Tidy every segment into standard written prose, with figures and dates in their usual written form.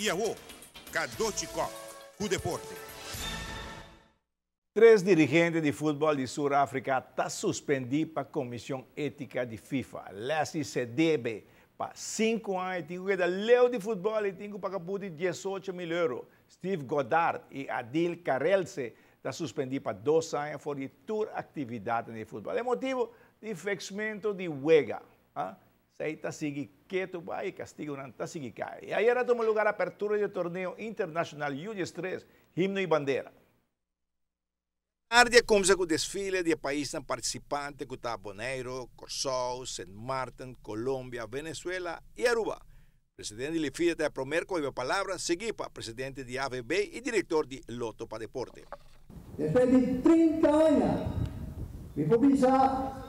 I awo, Cadochi Kock ku deporte. Tres dirigente di futbòl di Sur Afrika ta suspendí pa Komishon Étika di FIFA. Leslie Sedebe pa sinku aña i tin ku keda leu di futbòl i tin ku paga but di diesocho mil euro. Steve Goddard i Adil Karelse ta suspendí pa dos aña for di tur aktividatnan di futbòl. E motibu di feksmentu di wega. Esei ta sigui ketu bai i kastigunan ta sigui kai. I ayera a tuma lugar apertura di e torneo internashonal Yu diestres, Himno i Bandera. Tardi a kumsa ku desfile di e paisnan partisipante ku ta Boneiru, Kòrsou, Sint Maarten, Colombia, Venezuela i Aruba. Presidente di Lifida ta e promer ku a hiba palabra, sigui pa presidente di AVB i direktor di Lotto pa Deporte. Despues di 30 aña, mi por bisa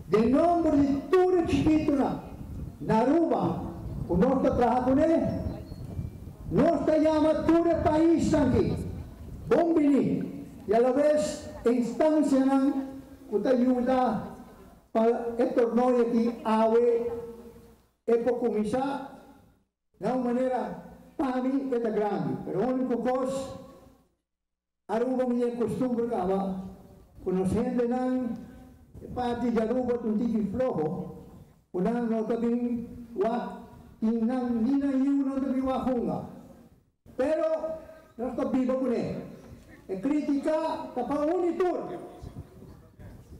den nomber di tur e chikitonan na Aruba ku nos ta traha kuné, nos ta yama tur e paisnan aki bon bini i alabes instansianan ku ta yuda pa e torneo aki awe E por kuminsá na un manera pa mi e ta grandi, pero úniko kos Aruba mi e kustumber kaba ku nos hendenan e parti di Aruba ta un tiki floho ku nan no ta bin wak tin nan ni nan yiu no ta bin wak hunga pero nos ta biba kuné. E kritika ta pa un i tur.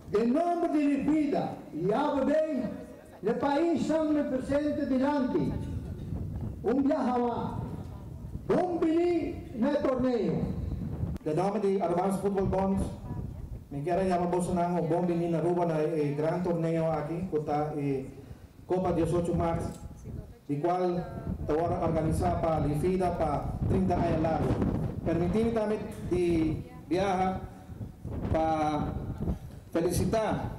Den nomber di Lifida i Yahweh bay n'e paisnan mi presente dilanti un biaha mas. Bon bini na e torneo. Den nomber di Arubaanse Voetbal Bond mi kier a yama bosonan un bon bini na Aruba na e gran torneo aki cu ta e Copa 18 Maart di cual ta wordo organisa pa Lifida pa 30 aña largo. Permiti mi tambe di biaha pa felicita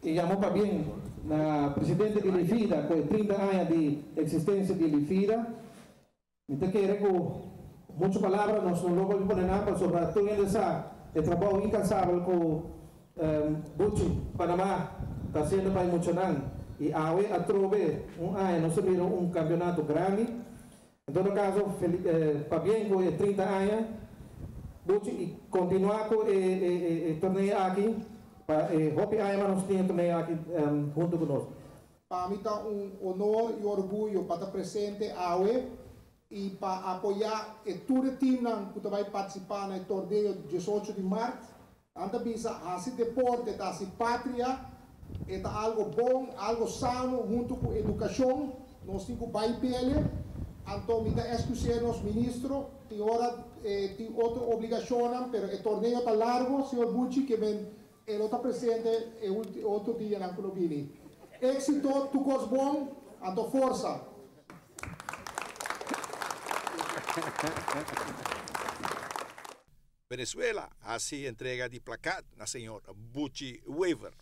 y yama pabien na presidente di Lifida cu e 30 aña di existencia di Lifida. Mi ta kere cu mucho palabra nos no lo bolbe pone nan pasobra tur hende sa e trabou incansabel cu Buchi Panama ta haciendo pa e muchanan y awe atrobe un aña nos a mira un campeonato grandi. En todo caso pabien cu e 30 aña Buchi y continua cu e torneo aki pa e hopi aña mas nos tin e torneo aki hunto cu nos. Pa mi ta un honor y orguyo pa ta presente awe y pa apoya e tur e teamnan cu ta bay participa na e torneo di 18 di maart. Nan ta bisa haci deporte ta haci patria, e ta algo bon, algo sano hunto cu educacion. Nos tin cu bay pele. Anto mi ta excuse nos ministro, tin ora tin otro obligacionnan, pero e torneo ta largo, señor Buchi, ke men E lo ta presente e otro dianan ku lo bini. Éksito, tur kos bon, anto forsa! Venezuela hasi entrega di plakat na señor Buchi Wever.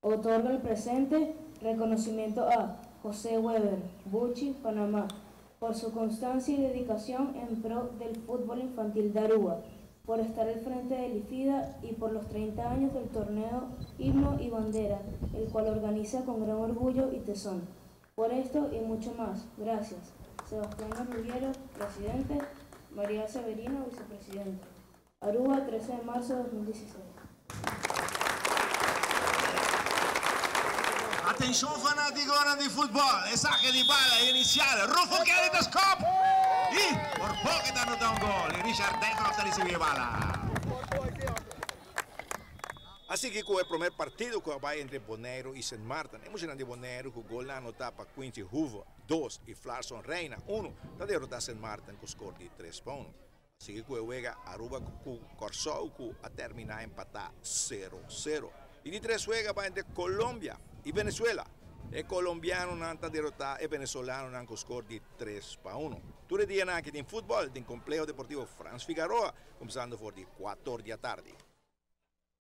Otorga el presente reconocimiento a José Weber, Buchi, Panamá, por su constancia y dedicación en pro del fútbol infantil de Aruba, por estar al frente de Lifida y por los 30 años del torneo Himno y Bandera, el cual organiza con gran orgullo y tesón. Por esto y mucho más, gracias. Sebastián Ruggiero, presidente, María Severino, vicepresidente. Aruba, 13 de marzo de 2016. Atenshon fanatikonan di futbòl, e sake di bala inisial, Rufo Kelly ta skòp i por poko e ta anotá un gòl i Richard Dijkhoff ta risibí e bala. A sigui ku e promé partido ku a bai entre Boneiru i Sint Maarten. E muchanan di Boneiru ku golnan anotá pa Quincy Hoover, dos, i Flarson Reina, unu, ta derotá Sint Maarten ku skor di tres pa unu. Sigui ku e wega Aruba ku Kòrsou ku a terminá empatá sero sero. I di tres wega bai entre Colombia i Venezuela. E kolombianonan ta derotá e venezolanonan ku skor di tres pa uno. Tur e dianan aki tin futbòl den Kompleho Deportivo Frans Figaroa kuminsando for di kuator di atardi.